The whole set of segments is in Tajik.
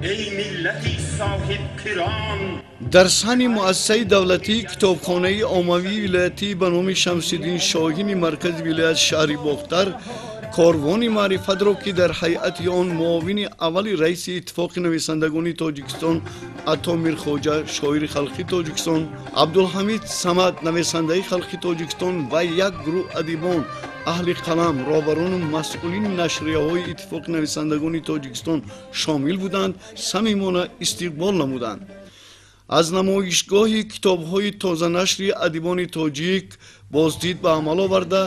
Эй миллати соҳибқирон. Дар саҳни муассисаи давлатии китобхонаи оммавии вилоятӣ ба номи Шамсиддин Шоҳини маркази вилоят шаҳри Бохтар корвони маърифатро, ки дар ҳайати он муовини аввали раиси Иттифоқи нависандагони Тоҷикистон Ато Мирхоҷа, шоири халқи Тоҷикистон, Абдулҳамид Самад, нависандаи халқи Тоҷикистон ва як гурӯҳ адибон, аҳли қалам, роҳбарону масъулини нашрияҳои Иттифоқи нависандагони Тоҷикистон шомил буданд, самимона истиқбол намуданд. Аз намоишгоҳи китобҳои тозанашри адибони тоҷик боздид ба амал оварда,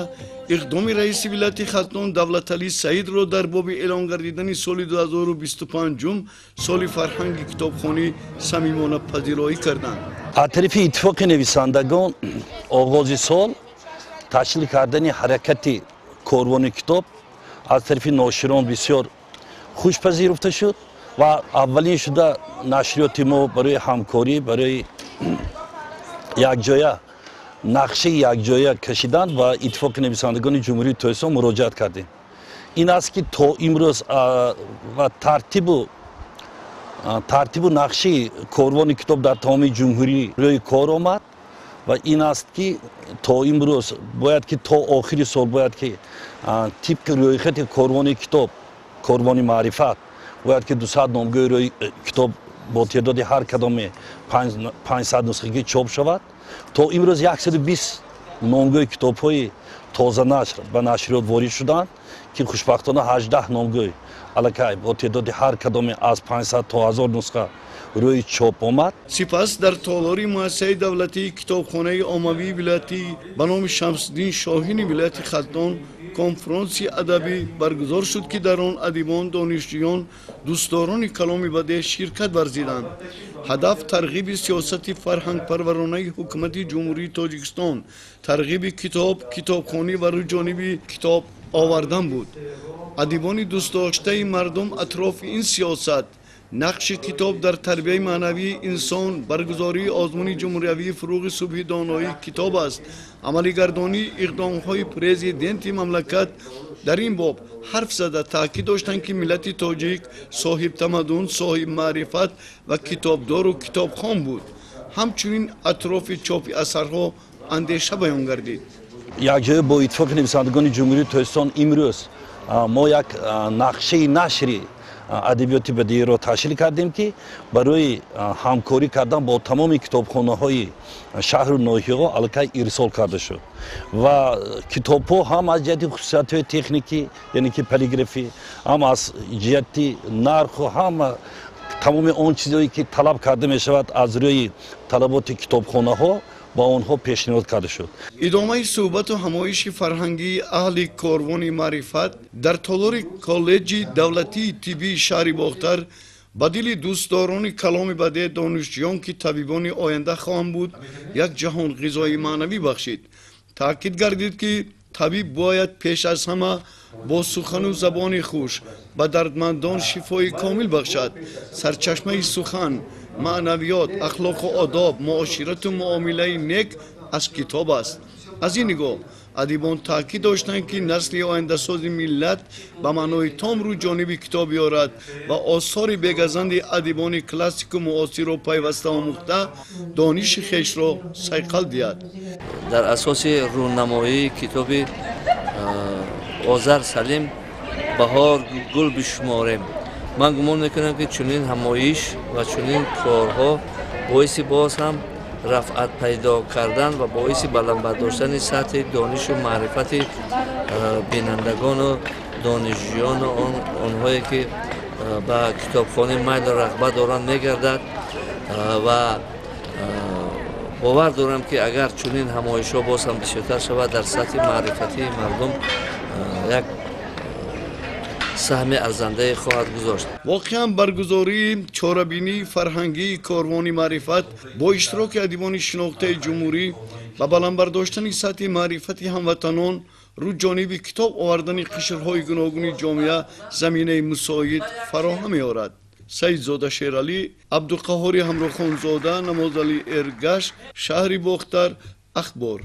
иқдоми раиси вилояти Хатлон Давлаталӣ Саидро дар боби эълон гардидани соли 2025 соли фарҳанги китобхонӣ самимона пазироӣ карданд. Аз тарафи Иттифоқи нависандагон оғози сол ташкил кардани ҳаракати корвони китоб аз тарафи ноширон бисёр хуш пазируфта шуд ва аввалин шуда нашриёти мо барои ҳамкорӣ, барои якҷоя нақшаи якҷоя кашидан ва Иттифоқи нависандагони Ҷумҳурии Тоҷикистон муроҷиат кардем. Ин аст, ки то имрӯз ва тартибу нақшаи корвони китоб дар тамоми ҷумҳурӣ рӯи кор омад ва ин аст, ки то имрӯз бояд ки то охири сол бояд ки тибқи рӯйхати корвони китоб, корвони маърифат бояд ки 200 номгӯи рӯи китоб бо теъдоди ҳар кадоме 500 нусхагӣ чоп шавад. То имрӯз 120 номгӯи китобҳои тозанашр ба нашриёт ворид шуданд, ки хушбахтона 18 номгӯй аллакай бо теъдоди ҳар кадоме аз 500 то 1000 нусха рӯи чоп омад. Сипас дар толори муассисаи давлатии китобхонаи оммавии вилоятӣ ба номи Шамсиддин Шоҳини вилояти Хатлон конфронси адабӣ баргузор шуд, ки дар он адибон, донишҷӯён, дӯстдорони каломи бадеъ ширкат варзиданд. Ҳадаф тарғиби сиёсати фарҳангпарваронаи ҳукумати Ҷумҳурии Тоҷикистон, тарғиби китоб, китобхонӣ ва рӯйҷониби китоб овардан буд. Адибони дӯстдоштаи мардум атрофи ин сиёсат, нақши китоб дар тарбияи маънавии инсон, баргузории озмуни ҷумҳуриявии «Фурӯғи субҳи доноӣ китоб аст», амалигардонии иқдомҳои президенти мамлакат дар ин боб ҳарф зада, таъкид доштанд, ки миллати тоҷик соҳибтамаддун, соҳибмаърифат ва китобдору китобхон буд. Ҳамчунин атрофи чопи асарҳо андеша баён гардид. Якҷоя бо Иттифоқи нависандагони Ҷумҳурии Тоҷикистон имрӯз мо як нақшаи нашри адабиёти бадеиро ташкил кардем, ки барои ҳамкорӣ кардан бо тамоми китобхонаҳои шаҳру ноҳияҳо аллакай ирсол карда шуд ва китобҳо ҳам аз ҷиҳати хусусиятҳои техникӣ, яъне ки полиграфӣ, ҳам аз ҷиҳати нарху ҳама тамоми он чизҳое, ки талаб карда мешавад, аз рӯи талаботи китобхонаҳо ба онҳо пешниҳод карда шуд. Идомаи суҳбату ҳамоиши фарҳангии аҳли корвони маърифат дар толори коллеҷи давлатии тиббии шаҳри Бохтар ба дили дӯстдорони каломи бадеъ, донишҷӯён, ки табибони оянда хоҳанд буд, як ҷаҳон ғизои маънавӣ бахшид. Таъкид гардид, ки табиб бояд пеш аз ҳама бо сухану забони хуш ба дардмандон шифои комил бахшад. Сарчашмаи сухан, маънавиёт, ахлоқу одоб, муоширату муомилаи нек аз китоб аст. Аз ин нигоҳ адибон таъкид доштанд, ки насли ояндасози миллат ба маънои том рӯ ҷониби китоб биёрад ва осори бегазанди адибони классику муосирро пайваста омӯхта, дониши хешро сайқал диҳад. Дар асоси рӯнамоии китоби Озар Салим «Баҳор гул бишуморем», ман гумон мекунам, ки чунин ҳамоиш ва чунин корҳо боиси боз ҳам рафъат пайдо кардан ва боиси баланд бардоштани сатҳи донишу маърифати бинандагону донишҷӯёну онҳое, ки ба китобхонӣ майлу рағбат доранд, мегардад ва бовар дорам, ки агар чунин ҳамоишҳо боз ҳам бисёртар шавад, дар сатҳи маърифатии мардум як саҳми арзандае хоҳад гузошт. Воқеан, баргузории чорабинии фарҳангии корвони маърифат бо иштироки адибони шинохтаи ҷумҳурӣ ба баланд бардоштани сатҳи маърифати ҳамватанон, рӯ ҷониби китоб овардани қишрҳои гуногуни ҷомеа заминаи мусоид фароҳам меорад. Саидзода Шералӣ, Абдуқаҳҳори Ҳамрохонзода, Намозалӣ Эргаш, шаҳри Бохтар, Ахбор.